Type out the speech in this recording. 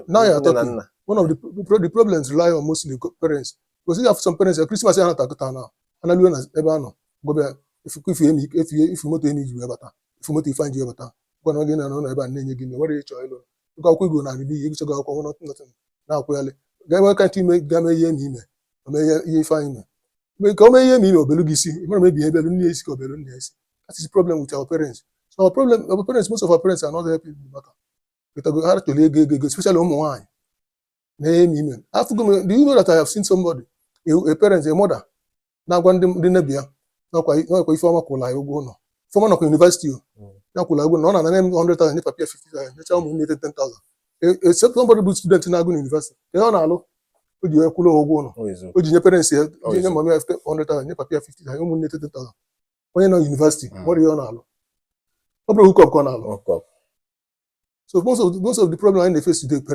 Now you're nne na talking. nna. One of the problems rely on mostly parents, because you have some parents, Christmas ya na-atakụta na analuo na ebe a nọ gọbịa ifu emi ifu ifu moto emi ji wee bata, ifu moto ife ji wee bata, gwa na oge na nọ ebe a na-enye gị nri, nwere ịchọ ịlụ ịgụ akwụkwọ ego na n'iyi ịgụchago akwụkwọ, nothing na-akwụghalị ga-enwe ka ntụ ime ga mee ihe emi ime o mee ihe ihe ife anyị mee ka o mee ihe emi ime obelu gị isi ịmara mebi ihe belu nne ya isi ka obelu nne ya isi. That is the problem with our parents. So our problem, our parents, most of our parents are not helping the matter. Ha chọrọ ego, ego, ego, especially ụmụ nwaanyị na-eme ime afụgo m. Do you know that I have seen somebody, a parent, a mother, na-agwa ndị nnebi ya n'ọkwa Ifeọma kwụrụ anyị ụgwọ ụlọ? Ifeọma nọkwa university o. Ya kwụrụ ụgwọ na ọ na-ananye m 100,000, nye papa ya 50,000, nyecha ụmụnne 10,000, except somebody bụ student na-agụ na university. Ka ọ na-alụ o ji wee kwụrụ ụgwọ ụlọ? Ọ eziokwu. O ji nye parents ya, Ọ ji nye eziokwu. mama ya 100,000, nye papa ya 50,000, ụmụnne 10,000. Onye nọ university nwere ihe ọ na-alụ, ọ bụrụ hookup ka ọ na-alụ. Hookup. So most of the problem anyị na-face today